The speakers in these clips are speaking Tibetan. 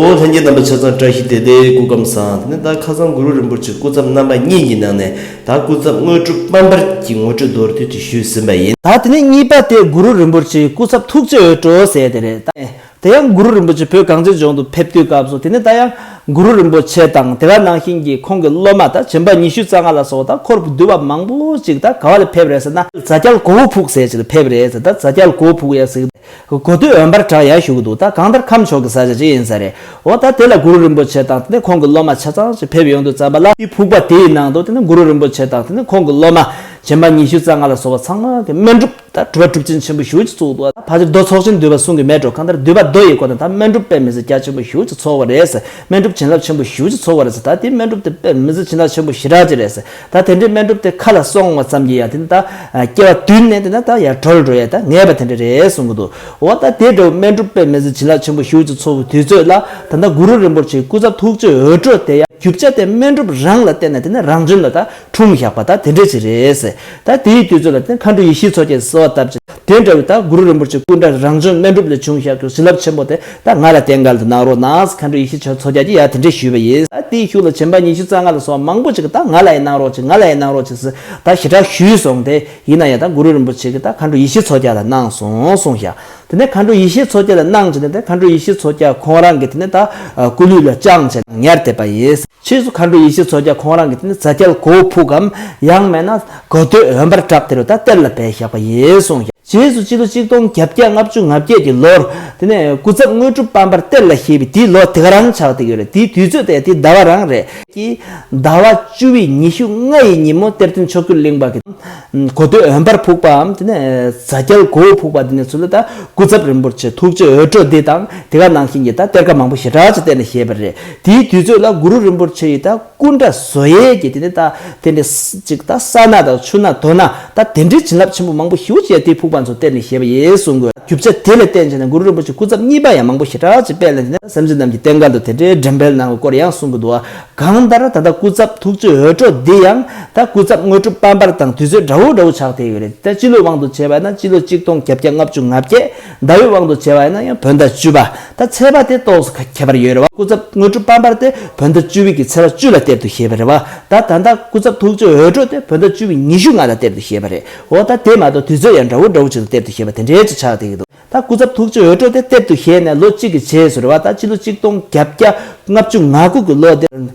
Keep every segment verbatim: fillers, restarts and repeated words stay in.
ཨོ་ལྷན་རྒྱས་རྣམ་པ་ཆ་ཚང་བཀྲ་ཤིས་བདེ་ལེགས། སྐུ་ཁམས་བཟང་། དེ་ནས་ད་ཁ་སང་གུ་རུ་རིན་པོ་ཆེ་སྐུ་ཚབ་རྣམ་པ་གཉིས་ཀྱི་ནང་ནས་ད་སྐུ་ཚབ་དངོས་གྲུབ་དཔལ་འབར་གྱི་ངོ་སྤྲོད་མདོར་བསྡུས་ཅིག་ཞུས་ཟིན་པ་ཡིན། ད་དེ་ནས་གཉིས་པ་དེ་གུ་རུ་རིན་པོ་ཆེའི་སྐུ་ཚབ་ཐུགས་རྗེ་འོད་འཕྲོ་ཟེར་དེ་རེད། ད་དེ་ཡང་གུ་རུ་རིན་པོ་ཆེ་བོད་གངས་ཅན་ལྗོངས་དུ་ཕེབས་དུས་སྐབས་སུ་དེ་ནས་ད་ཡང་གུ་རུ་རིན་པོ་ཆེ་དང་དེ་ག་ནང་བཞིན་གྱི་ཁོང་གི་སློབ་མ་ད་སྦྱིན་པ་ཉི་ཤུ་རྩ་ལྔ་ལ་སོགས་ད་འཁོར་འདུས་པ་མང་པོ་ཅིག་ད་ག་བ་ལ་ཕེབས་རེད་ཟེར་ན། རྫ་རྒྱལ་གོ་བོ་ཕུག་ཟེར་ཅིག་ལ་ཕེབས་རེད་ཟེར། ད་རྫ་རྒྱལ་གོ་བོ་ཕུག་ཡ་ཟེར། གོ་ཐོས་འོད་འབར་བྲག་ཡ་ཞུ་གི་འདུག་ད་གང་ལྟར་ཁམས་ཕྱོགས་ཀྱི་ས་ཆ་ཅིག་ཡིན་ས་རེད། འོ་ད་དེ་ལ་གུ་རུ་རིན་པོ་ཆེ་དང་དེ་ནས་ཁོང་གི་སློབ་མ་ཆ་ཚང་ཞིག་ཕེབས་ཡོང་དུས་ཙམ་པ་ལ། དེ་ཕུག་པ་དེའི་ནང་དུ་དེ་ནས་གུ་རུ་རིན་པོ་ཆེ་དང་དེ་ནས་ཁོང་གི་སློབ་མ་སྦྱིན་པ་ཉི་ཤུ་རྩ་ལྔ་ལ་སོགས་པ་ཚང་མ་གི་སྨན་སྒྲུབ་ད་གྲུབ་པ་གྲུབ་ཆེན་ཆེན་པོ་ཞེ་པོ་ཅིག་ཚོགས་འདུག་ཕལ་ཆེར་མདོ་ཚོགས་ཆེན་འདུས་པ་གསུང་གི་མེད་འགྲོ། གང་ལྟར་འདུས་པ་མདོ་ཡི་སྐོར་ནས་ད་སྨན་སྒྲུབ་དཔེ་མི་སྲིད་རྒྱ་ཆེན་པོ་ཞེ་པོ་ཅིག་ཚོགས་པ་རེད་ཟེར། སྨན་སྒྲུབ་བྱིན་རླབས་ཆེན་པོ་ཞེ་པོ་ཅིག་ཚོགས་པ་རེད་ཟེར། ད་དེ་སྨན་སྒྲུབ་དེ་དཔེ་མི་སྲིད་བྱིན་རླབས་ཆེན་པོ་ཞེ་དྲག་ཅིག་རེད་ཟེར། ད་དེ་འདྲའི་སྨན་སྒྲུབ་དེ་ཁ་ལ་སོང་བ་ཙམ་གྱིས་ཡང་དེ་ནི་ད་སྐྱེ་བ་བདུན་ནས་དེ་ན་ད་ཡར་གྲོལ་འགྲོ་ཡ་ད་ངེས་པ་དེ་འདྲ་རེད་གསུང་གི་འདུག་འོ་ད་དེ་འདྲ་བོ་སྨན་སྒྲུབ་དཔེ་མི་སྲིད་བྱིན་རླབས་ཆེན་པོ་ཞེ་པོ་ཅིག་ཚོགས་པའི་དུས་ཚོད་ལ་ད་ལྟ་གུ་རུ་རིན་པོ་ཆེའི་སྐུ་ཚབ་ཐུགས་རྗེ་འོད་འཕྲོ་དེ་ཡང་རྒྱུ་ཆ་དེ་སྨན་སྒྲུབ་རང་ལ་བརྟེན་ནས་དེ་ནི་རང་བྱོན་ལ་ད་འཁྲུངས་བཞག་པ་ད་དེ་འདྲ་ཅིག་རེད་ཟེར། ད་དེའི་དུས་ཚོད་ལ་དེ་མཁའ་འགྲོ་ཡེ་ཤེས་མཚོ་རྒྱལ་གྱིས་གསོལ་བ་བཏབ་ཅིང་དེ་འདྲ་བའི་ད་གུ་རུ་རིན་པོ་ཆེ་སྐུ་འདྲ་རང་བྱོན་སྨན་སྒྲུབ་ལས་བྱུང་བཞག་གི་བྱིན་རླབས་ཆེན་པོ་དེ་ད་ང་ལ་བརྟེན་གལ་དུ་གནང་རོགས་གནང་ཟེར་མཁའ་འགྲོ་ཡེ་ཤེས་མཚོ་རྒྱལ་གྱིས་ཡ་དེ་འདྲས་ཞུས་པ་ཡིན། ད་དེའི་ཤུགས་ལ་སྦྱིན་པ་ཉི་ཤུ་རྩ་ལྔ་ལ་སོགས་མང་པོ་ཅིག་གིས་ད་ང་ལ་ཡི་གནང་རོགས་ཅིག་ང་ལ་ཡི་གནང་རོགས་ཅིག་ཟེར་ད་ཞེ་དྲག་ཞུས་སོང་སྟེ། ཡིན་ན་ཡང་ད་གུ་རུ་རིན་པོ་ཆེ་གིས་ད་མཁའ་འགྲོ་ཡེ་ཤེས་མཚོ་རྒྱལ་ལ་གནང་སོང་གསུངས་ཤག་དེ་ནས་མཁའ་འགྲོ་ཡེ་ཤེས་མཚོ་རྒྱལ་ལ་གནང་བྱས་ནས་དེ་མཁའ་འགྲོ་ཡེ་ཤེས་མཚོ་རྒྱལ་ཁོང་རང་གིས་དེ་ནས་ད་སྐུ་ལུས་ལ་བཅངས་བྱས་ཉར་བསྡད་པ་ཡིན། ཕྱིས་སུ་མཁའ་འགྲོ་ཡེ་ཤེས་མཚོ་རྒྱལ་ཁོང་རང་གིས་དེ་ནས་རྫ་རྒྱལ་གོ་བོ་ཕུག་གམ་ཡང་མིན་ན་གོ་ཐོས་འོད་འབར་བྲག་དེ་རུ་ད་གཏེར་ལ་སྦས་བཞག་པ་ཡིན་གསུངས་ཤག་རྗེས་སུ་སྤྱི་ལོ་གཅིག་སྟོང་བརྒྱད་བརྒྱ་ལྔ་བཅུ་ང་བརྒྱད་ཀྱི་ལོར་དེ་ནས་སྐུ་ཚབ་དངོས་གྲུབ་དཔལ་འབར་གཏེར་ལ་བཞེས་པའི་དེའི་ལོ་དེ་ག་རང་ཆགས་བསྡད་ཡོད་རེད། དེའི་དུས་ཚོད་དེ་དེ་ཟླ་བ་རང་རེད། ཀྱི་ཟླ་བ་བཅུ་པའི་ཉི་ཤུ་ལྔ་ཡི་ཉིན་མོ་གཏེར་སྟོན་མཆོག་གྱུར་གླིང་པ་གི་གོ་ཐོས་འོད་འབར་ཕུག་པའམ་དེ་ནས་རྫ་རྒྱལ་གོ་བོ་ཕུག་པ་དེ་ནས་ཚུར་ལ་ད་སྐུ་ཚབ་རིན་པོ་ཆེ་ཐུགས་རྗེ་འོད་འཕྲོ་འདི་དང་དེ་ག་ནང་བཞིན་གྱི་ད་གཏེར་ཁ་མང་པོ་ཞེ་དྲག་ཅིག་གཏེར་ནས་བཞེས་པ་རེད། དེའི་དུས་ཚོད་ལ་གུ་རུ་རིན་པོ་ཆེ་ཡི་ད་སྐུ་འདྲ་བཟོ་ཡས་ཀྱི་དེ་ནས་ད་དེ་འདྲའི་ཅིག་ད་ས་སྣ་དང་ཆུ་སྣ་རྡོ་སྣ་ད་དེ་འདྲའི་བྱིན་རླབས་ཆེན་པོ་མང་པོ་ཞེ་པོ་ཅིག་དེའི་ཕུག་པ་ཚོ་གཏེར་ནས་བཞེས་པ་ཡིན་གསུང་དགོས། རྒྱུ་ཆ་དེ་ལ་བརྟེན་བྱས་ནས་གུ་རུ་རིན་པོ་ཆེ་སྐུ་ཚབ་གཉིས་པ་ཡང་མང་པོ་ཞེ་དྲག་ཅིག་སྤེལ་ནས་དེ་ནས་སེམས་ཅན་རྣམས་ཀྱི་རྟེན་མཁན་དུ་དེ་འདྲའི་འགྲེམས་སྤེལ་གནང་བའི་སྐོར་ཡང་གསུང་གི་འདུག་གང་ལྟར་ད་ལྟ་སྐུ་ཚབ་ཐུགས་རྗེ་འོད་འཕྲོ་འདི་ཡང་ད་སྐུ་ཚབ་དངོས་གྲུབ་དཔལ་འབར་དང་དུས་ཚོད་འདྲ་བོ་འདྲ་བོ་ཆགས་བསྡད་ཡོད་རེད། ད་སྤྱི་ལོའི་དབང་དུ་བྱས་པ་ན་སྤྱི་ལོ་གཅིག་སྟོང་བརྒྱད་བརྒྱ་ལྔ་བཅུ་ང་བརྒྱད། ཟླ་བའི་དབང་དུ་བྱས་པ་ཡིན་ན་ཡང་བོད་ཟླ་བཅུ་པ། ད་ཚེས་པ་དེ་ཏོག་ཙམ་ཁྱད་པར་ཡོད་རེད་བ། སྐུ་ཚབ་དངོས་གྲུབ་དཔལ་འབར་དེ་བོད་ཟླ་བཅུ་པའི་གི་ཚེས་པ་བཅུ་ལ་གཏེར་དུ་བཞེས་པ་རེད་བ། ད་ད་ལྟ་སྐུ་ཚབ་ཐུགས་རྗེ་འོད་འཕྲོ་དེ་བོད་ཟླ་བཅུ་པའི་ཉི་ཤུ་ལྔ་ལ་གཏེར་དུ་བཞེས་པ་རེད། འོ་ད་དེ་མ་གཏོགས་དུས་ཚོད་ཡང་འདྲ་བོ་འདྲ་བོ་ཅིག་ལ་གཏེར་དུ་བཞེས་པ་དེ་འདྲའི་ཅིག་ཆགས་བསྡད་ཀྱི་འདུག་ད་སྐུ་ཚབ་ཐུགས་རྗེ་འོད་འཕྲོ་དེ་གཏེར་དུ་བཞེས་ནས་ལོ་གཅིག་གི་རྗེས་སུ་རེད་བ། ད་སྤྱི་ལོ་གཅིག་སྟོང་བརྒྱད་བརྒྱ་ལྔ་བཅུ་ང་དགུ་གི་ལོ་དེར་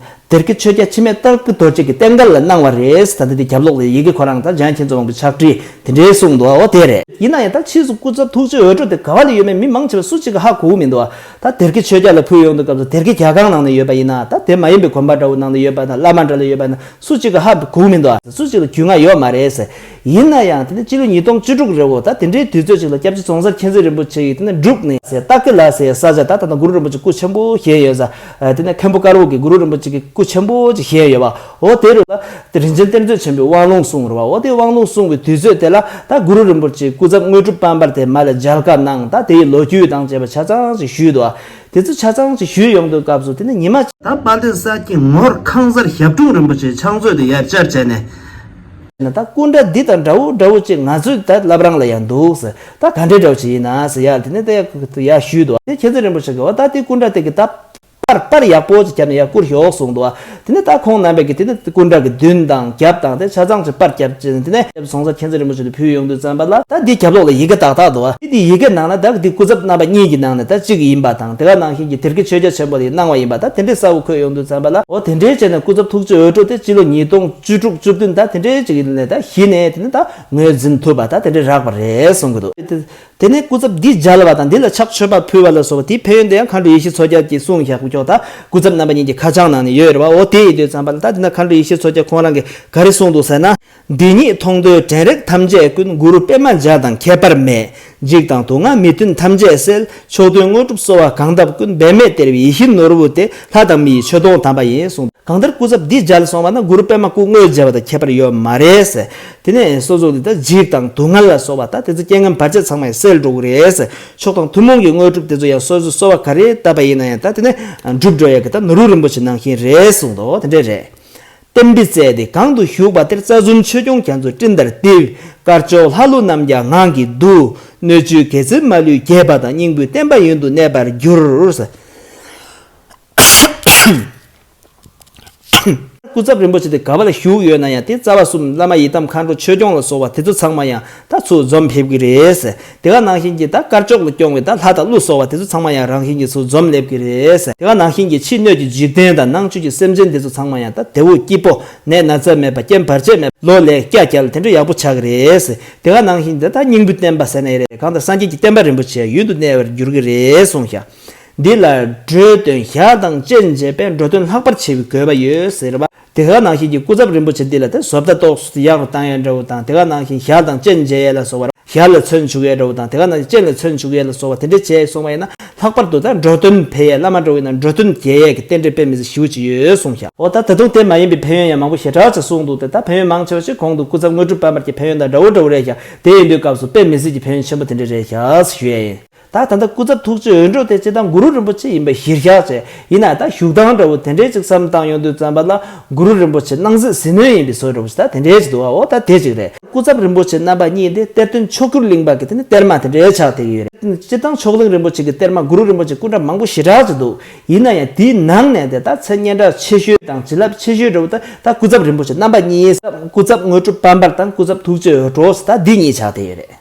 སྡེ་དགེ་ཆོས་རྒྱལ་འཆི་མེད་སྟག་གི་རྡོ་རྗེ་གི་རྟེན་སྐལ་ལ་གནང་བ་རེད། ད་ལྟ་དེ་རྒྱབ་ལོགས་ལ་ཡི་གེ་ཁོ་རང་ད་འཇམ་དབྱངས་མཁྱེན་བརྩེ་དབང་པོའི་ཕྱག་བྲིས་དེ་འདྲའི་གསུངས་འདུག་འོ་དེ་རེད། ཡིན་ན་ཡང་ད་ཕྱིས་སུ་སྐུ་ཚབ་ཐུགས་རྗེ་འོད་འཕྲོ་དེ་ག་བ་ལ་ཡོད་མེད་མི་མང་ཆེ་བས་སུ་གཅིག་གིས་ཧ་གོ་གི་མི་འདུག་ད་སྡེ་དགེ་ཆོས་རྒྱལ་ལ་ཕུལ་ཡོང་དུས་སྐབས་སུ་སྡེ་དགེ་རྒྱ་ཁང་ནང་ན་ཡོད་པ་ཡིན་ན། ད་དེ་མ་ཡིན་པའི་དགོན་པ་འདྲ་བོ་ནང་ན་ཡོད་པ་ན། བླ་མ་འདྲ་ལ་ཡོད་པ་ན། སུ་གཅིག་གིས་ཧ་གོ་གི་མི་འདུག་སུ་གཅིག་ལ་རྒྱུས་མངའ་ཡོད་མ་རེད་ཟེར། ཡིན་ན་ཡང་དེ་ནི་སྤྱི་ལོ་ཉིས་སྟོང་བཅུ་དྲུག་རེད་འོ། ད་དེ་འདྲའི་དུས་ཚོད་ཅིག་ལ་སྐྱབས་རྗེ་རྫོང་སར་མཁྱེན་བརྩེ་རིན་པོ་ཆེ་ཡིས་དེ་ནི་འབྲུག་ནས་ཟེར་སྟག་གི་ལ་ཟེར་ས་ཆ་ད་ད་ལྟ་གུ་རུ་རིན་པོ་ཆེ་སྐུ་ཆེན་པོ་བཞེངས་ཡོད་ས། དེ་ནས་མཁན་པོ་དཀར་པོ་གི་གུ་རུ་རིན་པོ་ཆེ་གི་སྐུ་ཆེན་པོ་ཅིག་བཞེངས་ཡོད་པ། འོ་དེ་རུ་ལ་དེ་རིན་ཆེན་གཏེར་མཛོད་ཆེན་པོའི་དབང་ལུང་གསུང་རེད་བ། འོ་དེ་དབང་ལུང་གསུང་བའི་དུས་ཚོད་དེ་ལ་ད་གུ་རུ་རིན་པོ་ཆེ་སྐུ་ཚབ་དངོས་གྲུབ་དཔལ་འབར་དེ་མ་ལ་མཇལ་ཁ་གནང་། ད་དེའི་ལོ་རྒྱུས་དང་བཅས་པ་ཆ་ཚང་ཅིག་ཞུས་འདུག་དེ་ཚོ་ཆ་ཚང་ཅིག་ཞུས་ཡོང་དུས་སྐབས་སུ་དེ་ནི་ཉི་མ་ད་དཔལ་ལྡན་ས་སྐྱའི་ངོར་ཁང་གསར་ཞབས་དྲུང་རིན་པོ་ཆེ་ཕྱག་མཛོད་དུ་ཡར་བཅར་བྱས་ནས། ད་སྐུ་འདྲ་འདི་དང་འདྲ་བོ་འདྲ་བོ་ཅིག་ང་ཚོའི་ད་བླ་བྲང་ལ་ཡང་འདུག་ཟེར། ད་ག་འདྲའི་འདྲ་བོ་ཅིག་ཡིན་ན་ཟེར་ཡ་དེ་ནི་ད་ཡ་ཞུས་འདུག་དེ་མཁྱེན་བརྩེ་རིན་པོ་ཆེ་གིས་འོ་ད་དེ་སྐུ་འདྲ་དེ་གི་ད་པར་པར་ཡག་པོ་ཅིག་བརྒྱབ་ནས་ཡར་བསྐུར་ཤོག་གསུངས་འདུག་དེ་ནས་ད་ཁོང་རྣམ་པས་ཀྱིས་དེ་ནས་སྐུ་འདྲ་གི་མདུན་དང་རྒྱབ་དང་དེ་ཆ་ཚང་ཅིག་པར་བརྒྱབ་བྱས་ནས། དེ་ནས་རྫོང་སར་མཁྱེན་བརྩེ་རིན་པོ་ཆེ་ལ་ཕུལ་ཡོང་དུས་ཙམ་པ་ལ་ད་འདི་རྒྱབ་ལོགས་ལ་ཡི་གེ་ཏག་ཏག་འདུག་དེ་དེ་ཡི་གེ་ནང་ན་ད་འདི་སྐུ་ཚབ་རྣམ་པ་གཉིས་ཀྱི་ནང་ནས་ད་གཅིག་ཡིན་པ་དང་། དེ་ག་ནང་བཞིན་གྱི་སྡེ་དགེ་ཆོས་རྒྱལ་ཆེན་པོ་ལ་གནང་བ་ཡིན་པ་ད་དེ་འདྲའི་གསལ་པོ་འཁོད་ཡོང་དུས་ཙམ་པ་ལ། འོ་དེ་འདྲའི་བྱས་ནས་སྐུ་ཚབ་ཐུགས་རྗེ་འོད་འཕྲོ་དེ་སྤྱི་ལོ་ཉིས་སྟོང་བཅུ་དྲུག་བཅུ་བདུན་ད་དེ་འདྲའི་ཅིག་ནས་ད་གཞི་ནས་དེ་ནས་ད་ངོས་འཛིན་ཐུབ་པ་ད་དེ་འདྲའི་རག་པ་རེད་གསུང་གི་འདུག་དེ་ནས་སྐུ་ཚབ་འདི་མཇལ་བ་དང་འདི་ལ་ཕྱག་མཆོད་པ་ཕུལ་བ་ལ་སོགས་པ་དེའི་ཕན་ཡོན་དེ་ཡང་མཁའ་འགྲོ་ཡེ་ཤེས་མཚོ་རྒྱལ་གྱིས་གསུངས་བཞག་པ་ཀྱོག་ད་སྐུ་ཚབ་རྣམ་པ་གཉིས་ཀྱི་ཁ་བྱང་ནང་ནས་ཡོད་རེད་བ། འོ་དེ་ཡིན་དུས་ཙམ་པ་ལ་ད་དེ་ན་མཁའ་འགྲོ་ཡེ་ཤེས་མཚོ་རྒྱལ་ཁོང་རང་གིས་ག་རེ་གསུངས་འདུག་ཟེར་ན། འདི་ཉིད་མཐོང་ཐོས་དྲན་རེག་ཐམས་ཅད་ཀུན། གུ་རུ་པདྨ་འཇའ་དང་ཁྱད་པར་མེད། འཇིགས་དང་དུག་ལྔ་མི་མཐུན་ཐམས་ཅད་སེལ། མཆོག་ཐུན་དངོས་གྲུབ་གསོལ་བ་གང་བཏབ་ཀུན། འབད་མེད་སྟེར་བའི་ཡིད་བཞིན་ནོར་བུ་སྟེ། ལྷ་དང་མི་ཡི་མཆོད་སྡོང་དམ་པ་ཡིན་གསུངས། གང་ལྟར་སྐུ་ཚབ་འདི་མཇལ་སོང་བ་ན་གུ་རུ་པདྨ་སྐུ་དངོས་མཇལ་བ་དང་ཁྱད་པར་ཡོད་མ་རེད་ཟེར། དེ་ནས་སོ་སོ་འདི་ལྟར་འཇིགས་དང་སྡུག་བསྔལ་ལ་སོགས་པ་ད་དེ་ཚོ་རྐྱེན་ངན་བར་ཆད་ཚང་མ་ཡང་སེལ་འགྲོ་གི་རེད་ཟེར། མཆོག་དང་ཐུན་མོང་གི་དངོས་གྲུབ་དེ་ཚོ་ཡང་སོ་སོས་གསོལ་བ་ག་རེ་བཏབ་པ་ཡིན་ན་ཡང་ད་དེ་ནས་འགྲུབ་འགྲོ་ཡ་གི་ད་ནོར་བུ་རིན་པོ་ཆེ་ནང་བཞིན་རེད་གསུངས་འདུག་དེ་འདྲས་རེད། བསྟན་པའི་རྩལ་དེ་གང་དུ་ཞུགས་པ་དེར། རྩ་གསུམ་ཆོས་སྐྱོང་རྒྱ་མཚོས་སྤྲིན་ལྟར་བརྡིབས། དཀར་ཕྱོགས་ལྷ་ཀླུ་རྣམས་ཀྱང་ངང་གིས་འདུ། སྣོད་བཅུད་དགེ་མཚན་མ་ལུས་རྒྱས་པ་དང་། སྙིང་པོའི་བསྟན་པ་ཡུན་དུ་གནས་པར་འགྱུར། སྐུ་ཚབ་རིན་པོ་ཆེ་དེ་ག་བ་ལ་བཞུགས་ཡོད་ན་ཡང་དེ་རྩ་བ་གསུམ་བླ་མ་ཡི་དམ་མཁའ་འགྲོ་ཆོས་སྐྱོང་ལ་སོགས་པ་དེ་ཚོ་ཚང་མ་ཡང་ད་ཚུར་འཛོམས་ཕེབས་ཀྱི་རེད། དེ་ག་ནང་བཞིན་གྱི་ད་དཀར་ཕྱོགས་ལ་སྐྱོང་བའི་ད་ལྷ་དང་ཀླུ་སོགས་པ་དེ་ཚོ་ཚང་མ་ཡང་རང་བཞིན་གྱིས་ཚུར་འཛོམས་སླེབས་ཀྱི་རེད། དེ་ག་ནང་བཞིན་གྱི་ཕྱི་སྣོད་ཀྱི་འཇིག་རྟེན་དང་ནང་བཅུད་ཀྱི་སེམས་ཅན་དེ་ཚོ་ཚང་མ་ཡང་ད་བདེ་བོ་སྐྱིད་པོ། ནད་ན་ཚ་མེད་པ། རྐྱེན་བར་ཆད་མེད་པ། ལོ་ལེགས་སྐྱ་རྒྱལ་དེ་འདྲ་ཡག་པོ་ཆགས་ཀྱི་རེད། དེ་ག་ནང་བཞིན་དེ་ད་སྙིང་པོའི་བསྟན་པ་ཟེར་ནའི་རེད། གང་ལྟར་སངས་རྒྱས་ཀྱི་བསྟན་པ་རིན་པོ་ཆེ་ཡུན་དུ་གནས་པར་འགྱུར་གྱི་རེད་གསུངས་ཤག་འདི་ལ་འགྲོ་དོན་ཞག་དང་གཅན་བཅས་པས། འགྲོ་དོན་ལྷག་པར་ཆེ་བའི་དགོས་པ་ཡོད་ཟེར་བ། དེ་ག་ནང་བཞིན་གྱི་སྐུ་ཚབ་རིན་པོ་ཆེ་འདི་ལ་དེ་བཟོ་ལྟ་ཏོག་ཙམ་ཡག་རུ་བཏང་ཡས་འདྲ་བོ་དང་། དེ་ག་ནང་བཞིན་ཞག་དང་གཅན་མཇལ་ཡས་ལ་སོགས་པ། ཞག་ལ་མཚོན་བྱུག་ཡས་འདྲ་བོ་དང་། དེ་ག་ནང་བཞིན་གཅན་ལ་མཚོན་བྱུག་ཡས་ལ་སོགས་པ་དེ་འདྲ་བྱས་སོང་བ་ཡིན་ན། ལྷག་པར་དུ་ད་འགྲོ་དོན་འཕེལ་ཡས། བླ་མ་འདྲ་བོ་ཡིན་ན་འགྲོ་དོན་རྒྱས་ཡས་ཀྱི་རྟེན་འབྲེལ་དཔེ་མི་སྲིད་ཞེ་པོ་ཅིག་ཡོད་གསུངས་ཤག་འོ་ད་ད་དུང་དེ་མ་ཡིན་པའི་ཕན་ཡོན་ཡང་མང་པོ་ཞེ་དྲག་ཅིག་གསུངས་འདུག་སྟེ། ད་ཕན་ཡོན་མང་ཆེ་བ་ཞིག་གོང་དུ་སྐུ་ཚབ་དངོས་གྲུབ་དཔལ་འབར་གྱི་ཕན་ཡོན་དང་འདྲ་བོ་འདྲ་བོ་རེད་ཤག་དེ་ཡིན་དུས་སྐབས་སུ་དཔེ་མི་སྲིད་ཀྱི་ཕན་ཡོན་ཆེན་པོ་དེ་འདྲ་རེད་ཤག་ཞུ་ཡས་ཡིན། ད་ད་ལྟ་སྐུ་ཚབ་ཐུགས་རྗེ་འོད་འཕྲོ་དེ་སྤྱིར་བཏང་གུ་རུ་རིན་པོ་ཆེ་ཡིན་པ་གཞིར་བཞག་བྱས་ཡིན་ན། ད་བཞུགས་སྟངས་འདྲ་བོ་དེ་འདྲའི་ཅིག་བསམ་བཏང་ཡོང་དུས་ཙམ་པ་ལ། གུ་རུ་རིན་པོ་ཆེ་སྣང་སྲིད་ཟིལ་གནོན་ཡིན་པའི་བཟོ་འདྲ་བོ་ཞིག་ད་དེ་འདྲའི་ཅིག་འདུག་ཨ། འོ་ད་དེ་ཅིག་རེད། སྐུ་ཚབ་རིན་པོ་ཆེ་རྣམ་པ་གཉིས་དེ་གཏེར་སྟོན་མཆོག་གྱུར་གླིང་པ་གི་དེ་ནི་གཏེར་མ་དེ་འདྲའི་ཆགས་བསྡད་ཀྱི་ཡོད་རེད། སྤྱིར་བཏང་མཆོག་གླིང་རིན་པོ་ཆེ་གི་གཏེར་མ་གུ་རུ་རིན་པོ་ཆེ་སྐུ་འདྲ་མང་པོ་ཞེ་དྲག་ཅིག་འདུག་ཡིན་ན་ཡང་དེའི་ནང་ནས་དེ་ད་མཚན་སྙན་གྲགས་ཆེ་ཤོས་དང་བྱིན་རླབས་ཆེ་ཤོས་འདྲ་བོ་ད་ད་སྐུ་ཚབ་རིན་པོ་ཆེ་རྣམ་པ་གཉིས། སྐུ་ཚབ་དངོས་གྲུབ་དཔལ་འབར་དང་སྐུ་ཚབ་ཐུགས་རྗེ་འོད་འཕྲོ་ད་འདི་གཉིས་ཆགས་བསྡད་ཡོད་རེད།